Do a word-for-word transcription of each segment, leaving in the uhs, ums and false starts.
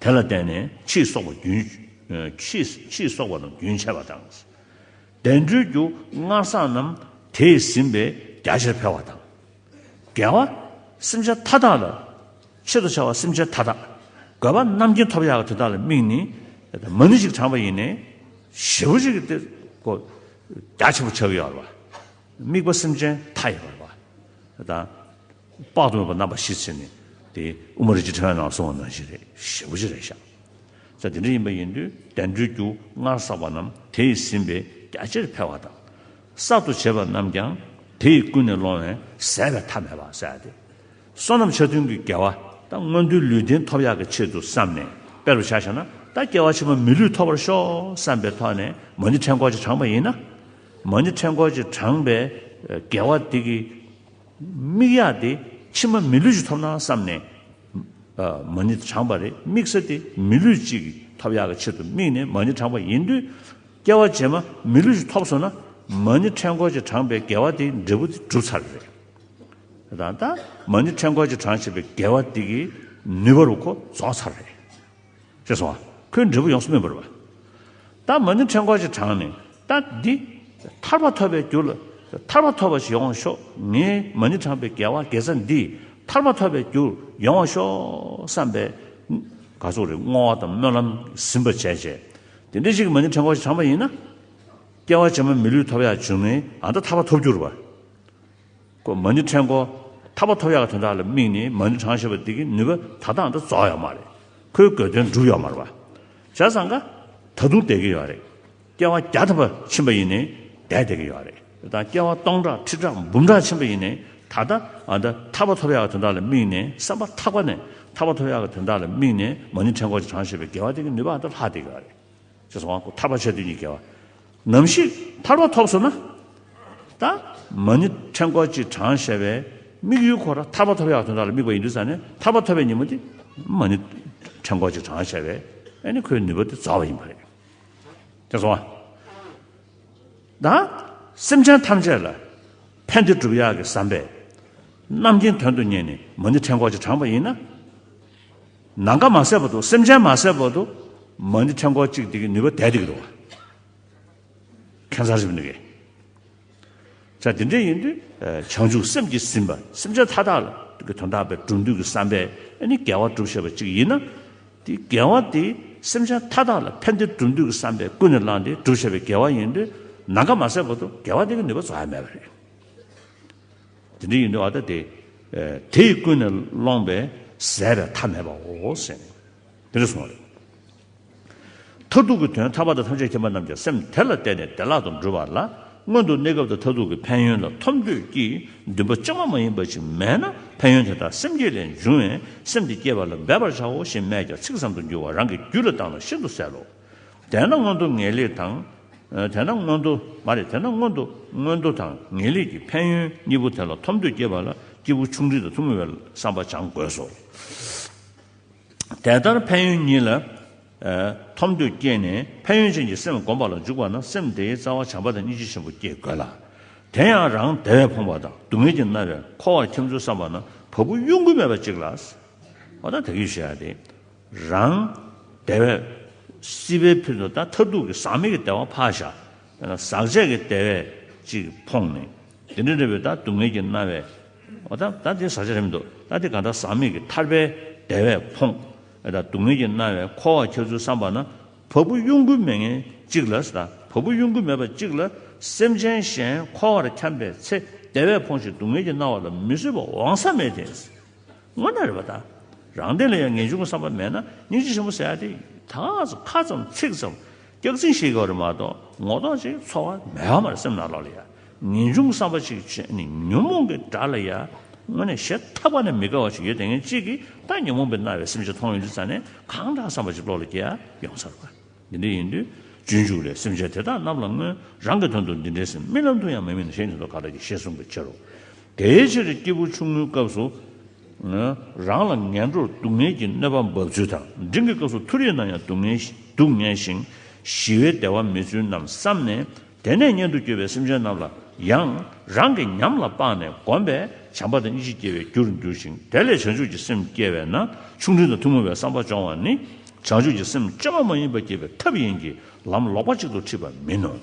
དེ་ལ་བརྟེན་ནས་ཕྱིས་སོགས་པ་རྒྱུན་ཕྱིས་ཕྱིས་སོགས་པ་རྣམས་རྒྱུན་ཆད་པ་དང་། བདེ་འགྲོའི་རྒྱུ་སྔར་བསགས་རྣམས་དེས་ཟིན་པས་རྒྱ་ཆེར་འཕེལ་བ་དང་། དགེ་བ་སེམས་ཅན་མཐའ་དག་ལ་ཆེད་དུ་བྱ་བ་སེམས་ཅན་མཐའ་དག་དགེ་བ་རྣམ་མཁྱེན་ཐོབ་ཡག་གི་དོན་དག་ལ་དམིགས་ནས་མ་ཎི་ཞིག་བགྲངས་པ་ཡིན་ནའི་ཞེ་པོ་ཅིག་གི་དེ་ཀོ་རྒྱ་ཆེན་པོ་ཆགས་ཀྱི་ཡོད་རེད་བ། དམིགས་པ་སེམས་ཅན་མཐའ་ཡས་པ་རེད་བ། དང་། དཔག་ཏུ་མེད་པ་རྣམ་པ་བཞི་ཟེར་ནས་དེ་དབུ་མ་རིན་ཆེན་ཕྲེང་བའི་ནང་གསུངས་པ་ནང་བཞིན་རེད། ཞེ་པོ་ཅིག་རེད་ཤག་ས་དེ་འདྲ་ཡིན་པ་ཡིན་དུས་བདེ་འགྲོའི་རྒྱུ་སྔར་བསགས་པ་རྣམས་དེས་ཟིན་པས་རྒྱ་ཆེར་འཕེལ་བ་དང་། གསར་དུ་བྱས་པ་རྣམས་ཀྱང་དེས་ཀུན་ནས་སློང་བས་ཟད་པའི་མཐའ་མེད་པ་ཟེར་ཏེ། བསོད་ནམས་ཆ་མཐུན་གྱི་དགེ་བ་དང་མངོན་མཐོའི་ལུས་རྟེན་ཐོབ་ཡག་གི་ཆེད་དུ་བསམས་ནས་དཔེ་རུ་ཆ་བཞག་ན་ད་སྐྱེ་བ་ཕྱི་མ་མི་ལུས་ཐོབ་པར་ཤོག་བསམ་པའི་ཐོག་ནས་མ་ཎི་ཕྲེང་སྐོར་ཅིག་བགྲངས་པ་ཡིན་ན། མ་ཎི་ཕྲེང་སྐོར་ཅིག་བགྲངས་པའི་དགེ་བ་དེ་གི་དམིགས་ཡག་དེ་ཕྱི་མ་མི་ལུས་ཤིག་ཐོབ་ན་བསམ་ནས། ཨ། མ་ཎི་དེ་བགྲངས་པ་རེད། དམིགས་ས་དེ་མི་ལུས་གཅིག་གི་ཐོབ་ཡག་གི་ཆེད་དུ་དམིགས་ནས་མ་ཎི་བགྲངས་པ་ཡིན་དུས། སྐྱེ་བ་རྗེས་མ་མི་ལུས་ཤིག་ཐོབ་སོང་ན་མ་ཎི་ཕྲེང་སྐོར་ཅིག་བགྲངས་པའི་དགེ་བ་དེའི་འབྲས་བུ་དེ་གྲུབ་ཚར་རེད། ད་ལྟ་མ་ཎི་ཕྲེང་སྐོར་ཅིག་བགྲངས་བྱས་པའི་དགེ་བ་དེ་གི་ནུས་པ་རུ་ཁོ་རྫོགས་ཚར་རེད། ཤེས་སོང་ང་། ཁོའི་འབྲས་བུ་ཡོངས་སུ་སྨིན་པ་རེད་བ། ད་མ་ཎི་ཕྲེང་སྐོར་ཅིག་བགྲངས་ནས་ད་འདི་ཐར་པ་ཐོབ་པའི་རྒྱུ་ལ་ཐར་པ་ཐོབ་པ་ཞིག་ཡོང་བ་ཤོག་ངས་མ་ཎི་བགྲངས་པའི་དགེ་བ་དགེ་རྩ་འདི་ཐར་པ་ཐོབ་པའི་རྒྱུ་ཡོང་བ་ཤོག་བསམ་པའི་ག་ཚོད་རེད། བསྔོ་བ་དང་སྨོན་ལམ་ཟིན་པ་བྱས་བྱས་དེ་འདྲ་ཞིག་གི་མ་ཎི་ཕྲེང་སྐོར་ཅིག་བགྲངས་པ་ཡིན་ན། སྐྱེ་བ་རྗེས་མ་མི་ལུས་ཐོབ་ཡག་བྱུང་ནས་ཨ་ད་ཐར་པ་ཐོབ་རྒྱུ་རེད་བ། ཁོ་མ་ཎི་ཕྲེང་སྐོར་ཐར་པ་ཐོབ་ཡག་གི་དོན་དག་ལ་དམིགས་ནས་མ་ཎི་བགྲངས་བཞག་པ་འདི་གི་ནུས་པ་ད་ལྟའང་ད་རྫོགས་ཡོད་མ་རེད། ཁོའི་དགོས་དོན་འགྲུབ་ཡོད་མ་རེད་བ། བྱས་ཙང་ཀ་ད་དུང་བསྡད་ཀྱི་ཡོད་རེད། སྐྱེ་བ་བརྒྱ་ཐམ་པ་ཕྱིན་པ་ཡིན་ནའི་བསྡད་བསྡད་ཀྱི་ཡོད་རེད། ད་སྐྱེ་བ་སྟོང་ཕྲག་ཁྲི་ཕྲག་འབུམ་ཕྲག་ཕྱིན་པ་ཡིན་ནའི་ད་ལྟ་ཨ་ད་ཐར་པ་ཐོབ་ཡག་གི་དོན་དག་ལ་དམིགས་ནས་བསམ་པ་ཐག་པ་ནས་ཐར་པ་ཐོབ་ཡག་གི་དོན་དག་ལ་དམིགས་ནས་མ་ཎི་ཕྲེང་སྐོར་ཅིག་བགྲངས་བཞག་པའི་དགེ་བ་དེ་གི་ནུས་པ་ཨ་ད་ལྷག་བསྡད་ཀྱི་ཡོད་རེད། ཅེས་སོ། ཐར་པ་ཆ་མཐུན་གྱི་དགེ་བ། ནམ་ཞིག་ཐར་པ་ཐོབ་སོང་ན། ད་མ་ཎི་ཕྲེང་སྐོར་གཅིག་བགྲངས་བཞག་པའི་དམིགས་ཡུལ་ཁོ་རང་ཐར་པ་ཐོབ་ཡག་དོན་དག་ལ་དམིགས་པ་ཡིན་དུས་ཙང་ནས་ཐར་པ་ཐོབ་པའི་ཉིན་མོ་དེ་མ་ཎི་ཕྲེང་སྐོར་གཅིག་བགྲངས་བཞག་པའི་ཨ་ནི་ཁོའི་ནུས་པ་དེ་རྫོགས་པ་ཡིན་པ་རེད། ཅེས་སོ། ད་སེམས་ཅན་ཐམས་ཅད་ལ་ཕན་བདེ་སྒྲུབ་ཡག་གི་བསམ་པས་རྣམ་མཁྱེན་དོན་དུ་གཉེར་ནས་མ་ཎི་ཕྲེང་སྐོར་གཅིག་བགྲངས་པ་ཡིན་ན། ནམ་མཁའ་མ་ཟད་བར་དུ་སེམས་ཅན་མ་ཟད་བར་དུ་མ་ཎི་ཕྲེང་སྐོར་གཅིག་དེ་གི་ནུས་པ་བསྡད་བསྡད་ཀྱི་འདུག་བ། ཁྱད་མཚར་ཞིག་འདུག་གས། ད་དེ་འདྲ་ཡིན་དུས་བྱང་ཆུབ་སེམས་ཀྱིས་ཟིན་པ་སེམས་ཅན་མཐའ་དག་ལ་གི་དོན་དག་པའི་སྒྲུབ་འདོད་ཀྱི་བསམ་པས་ཨ་ནི་དགེ་བ་སྒྲུབ་བཞག་པ་གཅིག་ཡིན་ན། དེ་དགེ་བ་དེ་སེམས་ཅན་མཐའ་དག་ལ་ཕན་བདེ་སྒྲུབ་འདོད་ཀྱི་བསམ་པས་ཀུན་ནས་བསླངས་ཏེ་སྒྲུབ་བཞག་པའི་དགེ་བ་ཡིན་དུས་ནམ་མཁའ་མ་ཟད་བར་དུ་དགེ་བ་དེ་གི་ནུས་པ་རྫོགས་ཡ་མེད་པ་རེད། དེ་འདྲ་ཡིན་དུས་ཨ་ད་དེ། དེ་ཡིས་ཀུན་ནས་བསླངས་པས་ཟད་པའི་མཐའ་མེད་པའོ་ཟེར་ནས་དེ་འདྲ་གསུངས་པ་རེད། མཐར་ཐུག་གི་དོན་ཐར་པ་དང་ཐམས་ཅད་མཁྱེན་པ་རྣམས་ཀྱང་སེམས་དེ་ལ་བརྟེན་ནས་བདེ་བླག་ཏུ་འགྲུབ་པ་ལ་སྔོན་དུ་གནས་སྐབས་དང་མཐར་ཐུག་གི་ཕན་ཡོན་ལ་ཐོབ་འདོད་ཀྱི་འདུན་པ་བཅོས་མ་མ་ཡིན་པ་ཞིག་མེད་ན་ཕན་ཡོན་དེ་དག་སེམས་བསྐྱེད་ལས་འབྱུང་བས་སེམས་དེ་བསྐྱེད་པ་ལ་འབད་པར་བྱའོ་ཞེས་སྨྲས་ཀྱང་ཚིག་ཙམ་དུ་འགྱུར་བ་རང་གི་རྒྱུད་ལ་བཏང་ན་ཤིན་ཏུ་གསལ་ལོ། དེས་ན་སྔོན་དུ་ངེས་ལེགས་དང་། དེས་ན་སྔོན་དུ་མ་རེད། དེས་ན་སྔོན་དུ་མངོན་མཐོ་དང་ངེས་ལེགས་ཀྱི་ཕན་ཡོན་གཉིས་པོ་དེ་ལ་ཐོབ་འདོད་སྐྱེས་པ་ལ་སྐྱེས་བུ་ཆུང་འབྲིང་དང་ཐུན་མོང་བའི་བསམ་པ་སྦྱང་དགོས་སོ། དེ་ལྟར་ཕན་ཡོན་གཉིས་ལ་ཐོབ་འདོད་སྐྱེས་ནས་ཕན་ཡོན་ཅན་གྱི་སེམས་བསྒོམ་པ་ལ་འཇུག་པ་ན་སེམས་དེའི་རྩ་བ་བྱམས་པ་དང་སྙིང་རྗེ་ཆེན་པོ་སྐྱེ་དགོས་ལ། དེ་ཡང་རང་བདེ་བས་ཕོངས་པ་དང་སྡུག་བསྔལ་གྱིས་མནར་བས་འཁོར་བར་འཁྱམས་ཚུལ་བསམ་པ་ན་བ་སྤུ་གཡོ་འགུལ་མེད་པ་གཅིག་ལ། འོ་ད་དེ་གི་བཤད་ཡ་དེ། རང་བདེ་བས་སྲིད་པའི་ཕུན་སུམ་ད་མཐར་ཐུག་གི་ཟག་མེད་ཀྱི་བདེ་བ་ཕར་བཞག་ཟག་བཅས་ཀྱི་བདེ་བས་ཅིག་ཕོངས་ནས་དེ་འདྲ་འདྲ་བའི་ད་སྡུག་བསྔལ་གྱིས་མནར་བའི། འོ་ད་ད་དེ་ཟག་བཅས་རེད་མི་འདུག་ད་དེ་གང་ལྟར་ཟག་མེད་ཀྱི་ཐར་པའི་བདེ་བས་ཕོངས། ད་སྡུག་བསྔལ་གྱིས་མནར་བའི་འཁོར་བར་འཁྱམས་ཚུལ་བསམ་པ་ན་བ་སྤུ་གཡོ་འགུལ་མེད་མཁན་གཅིག་ལ་ཟེར། ད་བ་སྤུ་གཡོ་འགུལ་མེད་པ་གཅིག་ལ་སེམས་ཅན་གཞན་འཁོར་བར་འཁྱམས་པའི་ཚེ་བདེ་བས་ཕོངས་ཤིང་སྡུག་བསྔལ་གྱིས་མནར་བ་ལ་མི་བཟོད་པ་འོང་ས་མེད་དེ། དངོས་གནས་རེད་པ་ད། རང་སྟེང་ལ་ཡང་ངེས་འབྱུང་གི་བསམ་པ་མེད་ན་སྙིང་རྗེ་ཆེན་པོ་ཟེར་ཡ་དེ་ད་ཁ་ཙམ་ཚིག་ཙམ་སྐྱག་རྫུན་བཤད་ཀྱི་ཡོད་རེད་མ་གཏོགས་ངོ་ཐོག་ཅིག་ཚོར་བ་མེད་པ་མ་རེད། སེམས་ནང་ལོགས་ལ་ཡ་ངེས་འབྱུང་གི་བསམ་པ་ཅིག་བྱས་ནས་ཉོན་མོངས་ཀྱི་དགྲ་ལ་ཡ་དངོས་གནས་ཞེ་ཐག་པ་ནས་མི་དགའ་བ་ཅིག་ཡོད་དེ་ངས་གཅིག་གིས་ད་ཉོན་མོངས་པའི་མནར་བའི་སེམས་ཅན་མཐོང་ཡོང་དུས་ཙང་ནས་གང་དྲག་བསམ་པ་ཅིག་བློ་ལ་སྐྱེ་ཡ་ཡོང་ས་རེད་པ། འདི་འདྲ་ཡིན་དུས་སྤྱོད་འཇུག་ལས་སེམས་ཅན་དེ་དག་རྣམས་ལ་སྔོན་རང་གི་དོན་དུ་འདི་འདྲའི་སེམས་རྨི་ལམ་དུ་ཡང་མི་རྨི་ནས་གཞན་དོན་དུ་གང་དག་གིས་ཞེས་གསུངས་པའི་ཕྱིར་རོ། དེའི་ཕྱིར་སྐྱེས་བུ་ཆུང་ངུའི་སྐབས་སུ་རང་ལ་ངན་འགྲོར་སྡུག་བསྔལ་གྱི་གནོད་པ་འབབ་ཚུལ་དང་འབྲིང་གི་སྐབས་སུ་མཐོ་རིས་ན་ཡང་སྡུག་བསྔལ་སྡུག་བསྔལ་ཞིང་ཞི་བའི་བདེ་བ་མེད་ཚུལ་རྣམས་བསམས་ནས་དེ་ནས་མངལ་དུ་སྐྱེས་པའི་སེམས་ཅན་རྣམས་ལ་ཡང་རང་གི་ཉམས་ལ་དཔགས་ནས་བསྒོམས་པས་བྱམས་པ་དང་སྙིང་རྗེ་སྐྱེ་བའི་རྒྱུར་འགྱུར་ཞིང་དེ་ལས་བྱང་ཆུབ་ཀྱི་སེམས་སྐྱེ་བས་ན་ཆུང་འབྲིང་དང་ཐུན་མོང་བའི་བསམ་པ་སྦྱོང་བ་ནི། བྱང་ཆུབ་ཀྱི་སེམས་བཅོས་མ་ཡིན་པ་སྐྱེ་བའི་ཐབས་ཡིན་གྱི་ལམ་ལོག་པ་གཅིག་ཏུ་ཁྲིད་པ་མིན་ནོ།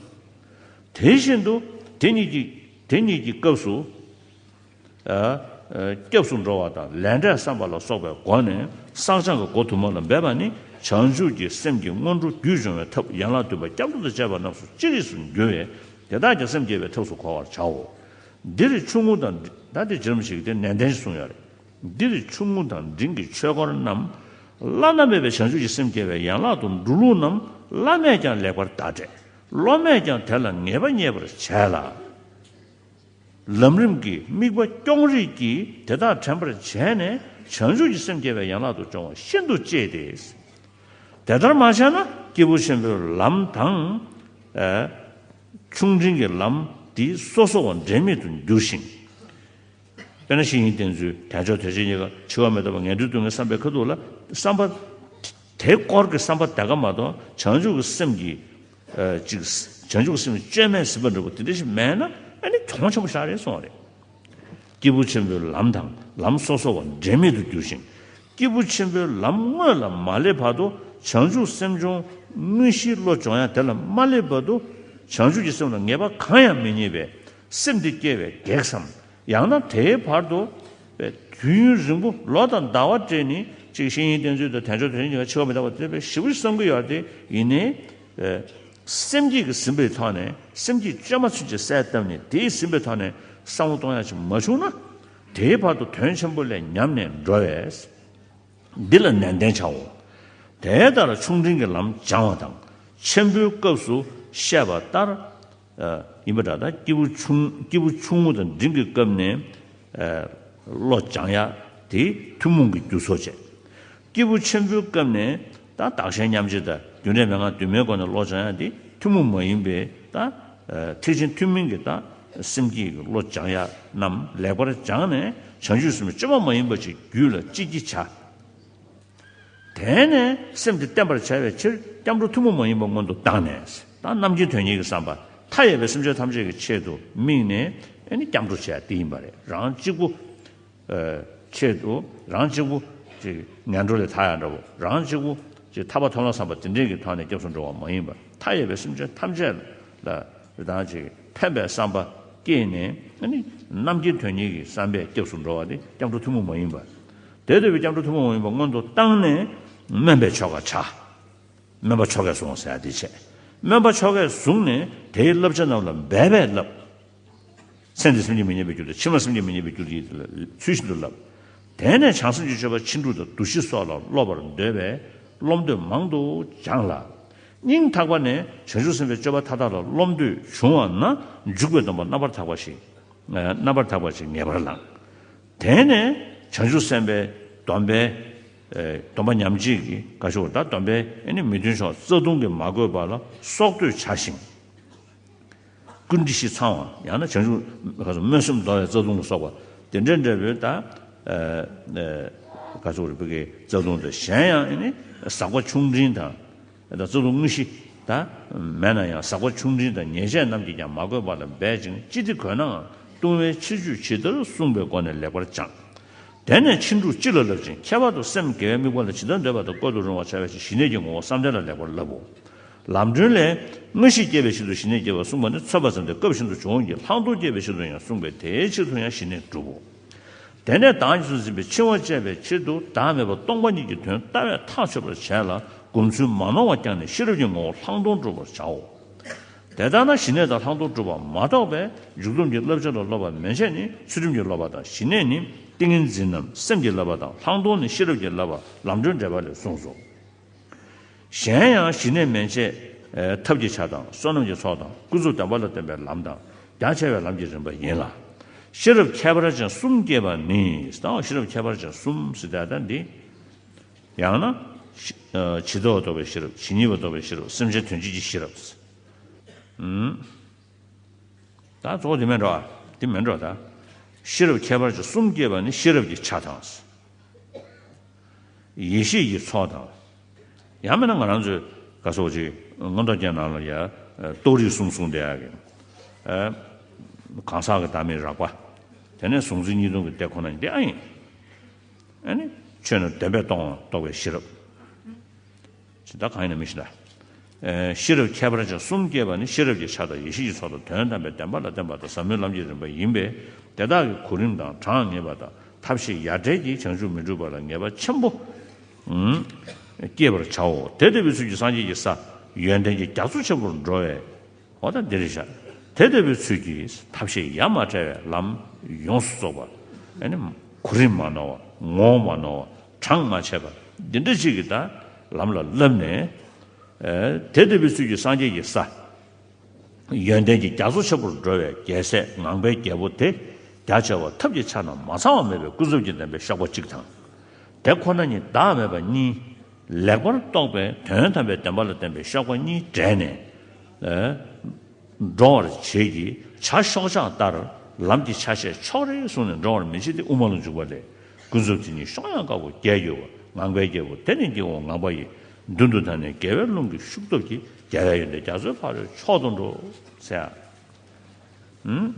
དེ་བཞིན་དུ་དེ་གཉིས་ཀྱི་དེ་གཉིས་ཀྱི་སྐབས་སུ། ཨ། ཨ། སྐྱབས་སུ་འགྲོ་བ་དང་ལས་འབྲས་བསམ་པ་ལ་སོགས་པའི་སྒོ་ནས་བསགས་སྦྱང་གི་སྒོ་དུ་མ་ལ་འབད་པ་ནི་བྱང་ཆུབ་ཀྱི་སེམས་ཀྱི་སྔོན་འགྲོ་རྒྱུད་སྦྱོང་བའི་ཐབས་ཡན་ལག་བདུན་པ་སྐྱབས་འགྲོ་དང་བཅས་པ་རྣམས་སུ་ཅི་རིགས་སུ་འགྱུར་བས་དེ་དག་ཀྱང་སེམས་བསྐྱེད་པའི་ཐབས་སུ་གོ་བར་བྱའོ། འདིར་ཆུང་ངུ་དང་ད་དེ་རྗེ་རིན་པོ་ཆེ་གིས་དེ་ནན་ཏན་ཞིག་གསུངས་ཡོད་རེད། འདིར་ཆུང་ངུ་དང་འབྲིང་གི་ཆོས་སྐོར་རྣམས་བླ་ན་མེད་པའི་བྱང་ཆུབ་ཀྱི་སེམས་སྐྱེ་བའི་ཡན་ལག་ཏུ་འགྲོ་ལུགས་རྣམས་བླ་མས་ཀྱང་ལེགས་པར་བརྡ་སྤྲད། སློབ་མས་ཀྱང་དེ་ལ་ངེས་པ་རྙེད་པར་བྱས་ལ། ལམ་རིམ་གྱི་དམིགས་པ་སྐྱོང་རིགས་ཀྱིས་དེ་དག་དྲན་པར་བྱས་ནས་བྱང་ཆུབ་ཀྱི་སེམས་སྐྱེ་བའི་ཡན་ལག་ཏུ་སྦྱོང་བ་ཤིན་ཏུ་གཅེས་ཏེ། དེ་ལྟར་མ་བྱས་ན་སྐྱེས་བུ་ཆེན་པོའི་ལམ་དང་། ཨ། ཆུང་འབྲིང་གི་ལམ་འདི་སོ་སོ་བ་འབྲལ་མེད་དུ་འགྱུར་ཞིང་། དཔེར་ན་བཤེས་གཉེན་བསྟེན་ཚུལ་དལ་འབྱོར་དོན་ཆེན་གཉིས་ཀ་འཆི་བ་མི་རྟག་པ་ངན་འགྲོའི་སྡུག་བསྔལ་བསམ་པའི་ཁ་ཐུག་ལ་བསམ་པ་དེ་སྐོར་གྱི་བསམ་པ་དེ་ག་མ་གཏོགས་བྱང་ཆུབ་ཀྱི་སེམས་ཀྱི། ཨ། ཅིག་བྱང་ཆུབ་ཀྱི་སེམས་བཅོས་མས་ཟིན་པ་འདྲ་པོ་དེ་འདྲ་ཞིག་མེད་ན་ཨ་ནི་གྱོང་ཆེན་པོ་ཞིག་རེད་གསུངས་པ་རེད། སྐྱེས་བུ་ཆེན་པོའི་ལམ་དང་ལམ་སོ་སོ་བ་འབྲལ་མེད་དུ་འགྱུར་ཞིང་། སྐྱེས་བུ་ཆེན་པོའི་ལམ་དངོས་ལ་མ་སླེབས་བར་དུ་བྱང་ཆུབ་སེམས་སྦྱོང་དངོས་གཞིའི་བློ་སྦྱོང་ཡ་དེ་ལ་མ་སླེབས་བར་དུ་བྱང་ཆུབ་ཀྱི་སེམས་ལ་ངེས་པ་གང་ཡང་མི་རྙེད་པས་སེམས་དེ་སྐྱེ་བའི་གེགས་སམ། ཡང་ན་དེའི་བར་དུ་དུས་ཡུན་རིང་པོ་ལོ་དང་ཟླ་བ་སྤྲད་ནས་ཅིག་བཤེས་གཉེན་བསྟེན་ཚུལ་དང་དལ་འབྱོར་དོན་ཆེན་གཉིས་ཀ་འཆི་བ་མི་རྟག་པ་དེ་བས་ཞེ་པོ་ཞིག་བསམ་གྱི་ཡོད་དེ་ཡིན་ནའི། ཨ། སེམས་བསྐྱེད་ཀྱིས་ཟིན་པའི་ཐོག་ནས་སེམས་བསྐྱེད་བཅོས་མ་ཚུན་ཆད་གསལ་བཏབ་ནས་དེས་ཟིན་པའི་ཐོག་ནས་བསམ་བློ་གཏོང་ཡ་ཅིག་མ་བྱུང་ན། དེའི་བར་དུ་དོན་ཆེན་པོ་ལས་ཉམས་ནས་འགྲོ་བས། འདི་ལ་ནན་ཏན་བྱའོ། དེ་ལྟར་ཆུང་འབྲིང་གི་ལམ་སྦྱང་བ་དང་ཆེན་པོའི་སྐབས་སུ་བཤད་པ་ལྟར། ཨ། ཡིན་པ་འདྲ། ད་སྐྱེས་བུ་ཆུང་སྐྱེས་བུ་ཆུང་ངུ་དང་འབྲིང་གི་སྐབས་ནས། ཨ། བློ་སྦྱང་ཡ་དེ་ཐུན་མོང་གི་རྒྱུ་ཚོགས་བྱས། སྐྱེས་བུ་ཆེན་པོའི་སྐབས་ནས་ད་བདག་གཞན་མཉམ་བརྗེ་དང་རྒྱུ་འབྲས་མན་ངག་བདུན་མའི་སྒོ་ནས་བློ་སྦྱང་ཡ་དེ་ཐུན་མོང་མ་ཡིན་པའི་ད། ཨ། ཐེག་ཆེན་ཐུན་མིན་གྱི་ད་སེམས་བསྐྱེད་ཀྱི་བློ་སྦྱང་ཡ་རྣམས་ལེགས་པར་སྦྱངས་ནས་བྱང་ཆུབ་སེམས་བཅོས་མ་མ་ཡིན་པ་ཞིག་རྒྱུད་ལ་ཅི་བགྱི་བྱ། དེ་ནས་སེམས་དེ་བརྟན་པར་བྱ་བའི་ཕྱིར་སྐྱབས་འགྲོ་ཐུན་མོང་མ་ཡིན་པ་སྔོན་དུ་བཏང་ནས་ད་རྣམ་མཁྱེན་དོན་གཉེར་གྱི་བསམ་པ་མཐའ་ཡས་པའི་སེམས་ཅན་ཐམས་ཅད་ཀྱི་ཆེད་དུ་དམིགས་ནས་ཨ་ནི་སྐྱབས་འགྲོ་བྱས་དེ་ཡིན་པ་རེད། རང་གཅིག་པུ། ཨ། ཆེད་དུ་རང་གཅིག་པུ་ཅིག་ངན་འགྲོ་ལས་ཐར་ཡ་འདྲ་པོ། རང་གཅིག་པུ་ཅིག་ཐར་པ་ཐོབ་ལམ་བསམ་པ་དེ་འདྲས་ཀྱི་ཐོག་ནས་སྐྱབས་སུ་འགྲོ་བ་མ་ཡིན་པར་མཐའ་ཡས་པའི་སེམས་ཅན་ཐམས་ཅད་ལ་རང་ཅིག་ཕན་པའི་བསམ་པ་བསྐྱེད་ནས་ཨ་ནི་རྣམ་མཁྱེན་དོན་གཉེར་གྱི་བསམ་པས་སྐྱབས་སུ་འགྲོ་བ་དེ་སྐྱབས་འགྲོ་ཐུན་མོང་མ་ཡིན་པ། དེ་ལྟ་བུའི་སྐྱབས་འགྲོ་ཐུན་མོང་མ་ཡིན་པ་སྔོན་དུ་བཏང་ནས་སྨོན་པའི་ཆོ་ག་བྱ། སྨོན་པ་ཆོ་གས་བཟུང་ཟེར་ཡ་དེ་བྱས། སྨོན་པ་ཆོ་གས་བཟུང་ནས་དེའི་བསླབ་བྱ་རྣམས་ལ་འབད་པས་བསླབ། ཚེ་འདིར་སེམས་ཀྱིས་མི་མཉེས་པའི་རྒྱུ་དང་ཕྱི་མར་སེམས་ཀྱིས་མི་མཉེས་པའི་རྒྱུ་དེ་ཡིད་ལ་ཚུལ་བཞིན་དུ་བསླབ། དེ་ནས་བྱང་སེམས་ཀྱི་སྤྱོད་པ་ཕྱིན་དྲུག་དང་འདུ་ཤེས་སོགས་ལ་སློབ་པར་འདོད་པས་སློབ་འདོད་མང་དུ་སྦྱངས་ལ། སྙིང་ཐག་པ་ནས་བྱང་ཆུབ་སེམས་དཔའི་སྤྱོད་པ་མཐའ་དག་ལ་སློབ་འདོད་བྱུང་བ་ན་འཇུག་པའི་སྡོམ་པ་རྣམ་པར་དག་པ་ཞིག་རྣམ་པར་དག་པ་ཞིག་ངེས་པར་བླང་། དེ་ནས་བྱང་ཆུབ་སེམས་དཔའི་སྡོམ་པའི་སྡོམ་པ་ཉམས་བྱེད་ཀྱི་བཀའ་ཤོག་ད་སྡོམ་པའི་ཨ་ནི་མི་མཐུན་ཕྱོགས་རྩ་ལྟུང་གིས་མ་གོས་པ་ལ་སྲོག་བསྡོས་བྱ་ཞིང་། ཀུན་དཀྲི་ཤི་ཚང་བ་ཡང་ན་བྱང་ཆུབ་ག་ཚོད་སྨོན་སེམས་འདོར་བའི་རྩ་ལྟུང་ལ་སོགས་པ་དེ་འདྲ་འདྲ་བོའི་ད་ག་ཚོད་རེ་བོད་ཀྱི་རྩ་ལྟུང་དང་གཞན་ཡང་ཨ་ནི་ཟག་པ་ཆུང་འབྲིང་དང་། ད་རྩ་ལྟུང་དངོས་གཞི་ད་མེད་ན་ཡང་ཟག་པ་ཆུང་འབྲིང་དང་ཉེས་བྱས་རྣམས་ཀྱིས་ཀྱང་མ་གོས་པ་ལ་འབད་ཅིང་ཅི་སྟེ་གོས་ནའང་ལྟུང་བའི་ཕྱིར་བཅོས་ཇི་ལྟར་གསུངས་པའི་སྒོ་ནས་ལེགས་པར་སྦྱངས། དེ་ནས་ཕྱིན་དྲུག་སྤྱི་ལ་བསླབ་ཅིང་ཁྱད་པར་དུ་སེམས་དགེ་བའི་དམིགས་པ་ལ་ཇི་ལྟར་འདོད་པ་དང་བཀོད་དུ་རུང་བར་བྱ་བའི་ཕྱིར་ཞི་གནས་ཀྱི་ངོ་བོ་བསམ་གཏན་ལ་ལེགས་པར་བསླབ་བོ། ལམ་སྒྲོན་ལས། དངོས་གཞི་སྐྱེ་བའི་ཕྱིར་དུ་ཞི་གནས་སྐྱེ་བར་གསུངས་པ་ནི་ཚོད་པ་ཙམ་སྟེ་སྐབས་ཤིན་ཏུ་འབྱུང་བ་གི་ལྷག་མཐོང་སྐྱེ་བའི་ཕྱིར་དུ་ཡང་གསུངས་པས་དེའི་ཕྱིར་དུ་ཡང་ཞི་གནས་སྒྲུབ་བོ། དེ་ནས་བདག་ཉིད་སུ་འཛིན་པའི་འཆིང་བ་བཅད་པའི་ཕྱིར་དུ་བདག་མེད་པ་སྟོང་པ་ཉིད་ཀྱི་དོན་ལྟ་བས་ཐག་ཆོད་པར་བྱས་ལ་སྒོམ་ཚུལ་མ་ནོར་བར་བསྐྱངས་ནས་ཤེས་རབ་ཀྱི་ངོ་བོ་ལྷག་མཐོང་སྒྲུབ་པར་བྱའོ། དེ་ལྟར་ན་ཞི་གནས་དང་ལྷག་མཐོང་སྒྲུབ་པ་མ་གཏོགས་པའི་འཇུག་སྡོམ་གྱི་བསླབ་བྱ་ལ་སློབ་པ་མན་ཆད་ནི་ཚུལ་ཁྲིམས་ཀྱི་སློབ་པ་དང་ཞི་གནས་ནི་ཏིང་ངེ་འཛིན་ནམ་སེམས་ཀྱི་བསླབ་པ་དང་ལྷག་མཐོང་ནི་ཤེས་རབ་ཀྱི་བསླབ་པ་ལམ་སྒྲོན་འགྲེལ་པ་ལས་གསུངས་སོ། གཞན་ཡང་ཞི་གནས་མན་ཆད་ཐབས་ཀྱི་ཆ་དང་བསོད་ནམས་ཀྱི་ཚོགས་དང་ཀུན་རྫོབ་བདེན་པ་ལ་བརྟེན་པའི་ལམ་དང་རྒྱ་ཆེ་བའི་ལམ་གྱི་རིམ་པ་ཡིན་ལ། ཤེས་རབ་ཁྱད་པར་ཅན་གསུམ་སྐྱེས་པ་ནི་ད་ཤེས་རབ་ཁྱད་པར་ཅན་གསུམ་ཟེར་ད་ལྟ་འདི། ཡང་ན། ཇི་ལྟ་བ་རྟོགས་པའི་ཤེས་རབ། ཇི་སྙེད་པ་རྟོགས་པའི་ཤེས་རབ། སེམས་ཅན་དོན་བྱེད་ཀྱི་ཤེས་རབ། ཨུམ། ད་གཙོ་བོ་དེ་མིན་འགྲོ། དེ་མིན་འགྲོ་ད། ཤེས་རབ་ཁྱད་པར་ཅན་གསུམ་སྐྱེས་པ་ནི་ཤེས་རབ་ཀྱི་ཆ་དང་། ཡེ་ཤེས་ཀྱི་ཚོགས་དང་། ཡང་མིན་ན་ང་རང་ཚོའི་ག་སོགས་ཅིག་མངོན་རྟོགས་རྒྱན་ནང་ལ་ཡ་རྟོགས་རིགས་གསུམ་གསུངས་བསྡད་ཡ་གི། གང་ཟག་གི་བདག་མེད་རགས་པ། དེ་ནས་གཟུང་འཛིན་གཉིས་སྟོང་གི་སྡེ་ཁོ་ན་འདི་ཨ་ཡིན། ཨ་ནི་ཆོས་རྣམས་བདེན་པས་སྟོང་བ་རྟོགས་པའི་ཤེས་རབ། ད་གང་ཡིན་ན་མི་ཤེས་ན། ཨེ། ཤེས་རབ་ཁྱད་པར་ཅན་གསུམ་སྐྱེས་པ་ནི་ཤེས་རབ་ཀྱི་ཆ་དང་ཡེ་ཤེས་ཀྱི་ཚོགས་དང་དོན་དམ་པའི་བདེན་པ་ལ་བརྟེན་པ་དང་ཟབ་མོའི་ལམ་གྱི་རིམ་པ་ཡིན་པས། དེ་དག་གི་གོ་རིམ་དང་གྲངས་ངེས་པ་དང་ཐབས་ཤེས་ཡ་བྲལ་གྱིས་བྱང་ཆུབ་མི་འགྲུབ་པ་ལ་ངེས་པ་ཆེན་པོ་ཨུམ་སྐྱེད་པར་བྱའོ། དེ་ལྟ་བུའི་ཚུལ་གྱིས་སངས་རྒྱས་ཀྱི་ས་ཡོན་ཏན་གྱི་རྒྱ་མཚོ་ཆེན་པོར་འགྲོ་བས། འོ་ད་འདི་རེད་ཤག་དེ་ལྟ་བུའི་ཚུལ་གྱིས་ཐབས་ཤེས་ཡ་མ་བྲལ་བའི་ལམ་ཡོངས་སུ་རྫོགས་པ། ཨ་ནི་གོ་རིམ་མ་ནོར་བ། ངོ་བོ་མ་ནོར་བ། གྲངས་མ་ཆད་པ། འདི་འདྲ་ཅིག་གིས་ད་ལམ་ལ་བསླབས་ནས། ཨེ། དེ་ལྟ་བུའི་ཚུལ་གྱིས་སངས་རྒྱས་ཀྱི་ས་ཡོན་ཏན་གྱི་རྒྱ་མཚོ་ཆེན་པོར་འགྲོ་བའི་རྒྱལ་སྲས་ངང་པའི་རྒྱལ་པོ་དེ། རྒྱ་ཆེ་བ་ཐབས་ཀྱི་ཆ་རྣམས་མ་ཚང་བ་མེད་པའི་ཀུན་རྫོབ་ཀྱི་བདེན་པའི་གཤེགས་པ་གཅིག་དང་། དེ་ཁོ་ན་ཉིད་བདག་མེད་པ་གཉིས། ལེགས་པར་རྟོགས་པའི་དོན་དམ་པའི་བདེན་པ་ལ་བརྟེན་པའི་གཤེགས་པ་གཉིས་འབྲེལ་ནས། ཨེ། འགྲོ་བར་བྱེད་ཀྱི་བྱ་གཤོག་ཆག་ལྟར་ལམ་གྱི་ཆ་ཤས་ཕྱོགས་རེར་བཟུང་ནས་འགྲོ་བར་མི་བྱེད་དེ་དབུ་མ་ལ་འཇུག་པ་ལས། ཀུན་རྫོབ་དེ་ཉིད་གཤོག་ཡངས་དཀར་པོ་རྒྱལ་གྱུར་པ། ངང་པའི་རྒྱལ་པོ་དེ་ནི་སྐྱེ་བོ་ངང་པ་ཡི། མདུན་དུ་བདར་ནས་རྒྱལ་བའི་ཀླུང་གི་ཤུགས་སྟོབས་ཀྱིས། རྒྱལ་བའི་ཡོན་ཏན་རྒྱ་མཚོའི་ཕ་རོལ་མཆོག་ཏུ་འགྲོ། ཟེར་ཡ། ཨུམ།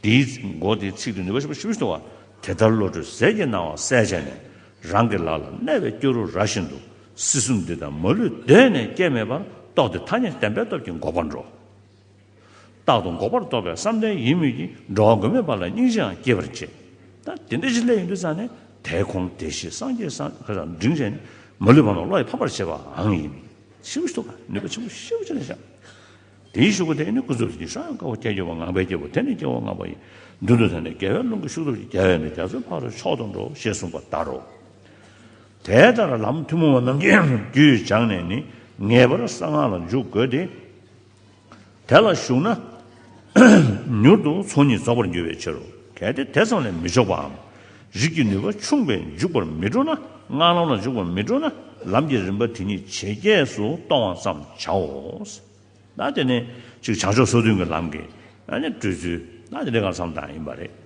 དེའི་མགོ་དེའི་ཚིག་ཏུ་ནུས་པ་ཆེན་པོ་ཞེ་པོ་ཞིག་འདུག་པ། དེ་ལྟར་བློ་གྲོས་ཟས་ཀྱི་སྣང་བ་གསལ་བྱས་ནས། རང་གི་ལག་ལ་གནས་པའི་སྐྱུ་རུ་ར་བཞིན་དུ། སྲིད་གསུམ་འདི་དག་མ་ལུས་གདོད་ནས་སྐྱེ་མེད་པར། རྟོགས་ཏེ་ཐ་སྙད་བདེན་པའི་སྟོབས་ཀྱིས་འགོག་པར་འགྲོ། རྟག་ཏུ་འགོག་པར་རྟོགས་པའི་བསམ་གཏན་ཡིན་མོད་ཀྱི། འགྲོ་བ་མགོན་མེད་པ་ལ་སྙིང་རྗེའང་སྐྱེད་པར་བྱེད། ད་དེ་འདྲ་ཞིག་སླེབས་ཡོང་དུས་ཙང་ནས་དེ་ཁོང་དེ་ཞེས་སངས་རྒྱས་སངས་ཁ་སང་འབྲིང་བྱས་ནས་མ་ལུས་པ་རྣམས་བློ་ཡིས་ཕམ་པར་བྱེད་པའང་ཡིན། ཞེ་པོ་ཞིག་འདུག་ག་ནུས་པ་ཆེན་པོ་ཞེ་པོ་ཅིག་རེད་ཤག་དེའི་གཞུག་གུ་དེ་ནི་ཀུན་རྫོབ་དེ་ཉིད་གཤོག་ཡངས་དཀར་པོ་རྒྱལ་གྱུར་པ། ངང་པའི་རྒྱལ་པོ་དེ་ནི་སྐྱེ་བོ་ངང་པ་ཡི། མདུན་དུ་བདར་ནས་རྒྱལ་བའི་ཀླུང་གི་ཤུགས་སྟོབས་ཀྱིས། རྒྱལ་བའི་ཡོན་ཏན་རྒྱ་མཚོའི་ཕ་རོལ་མཆོག་ཏུ་འགྲོ། ཞེས་གསུངས་པ་ལྟར་རོ། དེ་ལྟར་ལམ་ཐུན་མོང་བ་རྣམས་ཀྱི་རྒྱུད་སྦྱངས་ནས་ནི་ངེས་པར་གསང་སྔགས་ལ་འཇུག་དགོས་ཏེ། དེ་ལ་ཞུགས་ན་མྱུར་དུ་ཚོགས་གཉིས་རྫོགས་པར་འགྱུར་བའི་ཕྱིར་རོ། གལ་ཏེ་དེ་ཙམ་ལས་མི་ལྕོགས་པའམ། རིགས་ཀྱི་ནུས་པ་ཆུང་བས་འཇུག་པར་མི་འགྲོ་ན། སྔགས་ལམ་ལ་འཇུག་པར་མི་འགྲོ་ན། ལམ་གྱི་རིམ་པ་དེ་ཉིད་ཇེ་རྒྱས་སུ་གཏོང་བ་ཙམ་བྱའོ། ད་དེ་ནས་ཅིག་བྱང་ཕྱོགས་སོ་བདུན་གྱི་ལམ་གྱི་ཨ་ནི་བགྲོད་ཚུལ་ད་དེ་འདྲ་གང་འཚམ་དང་ཡིན་པ་རེད།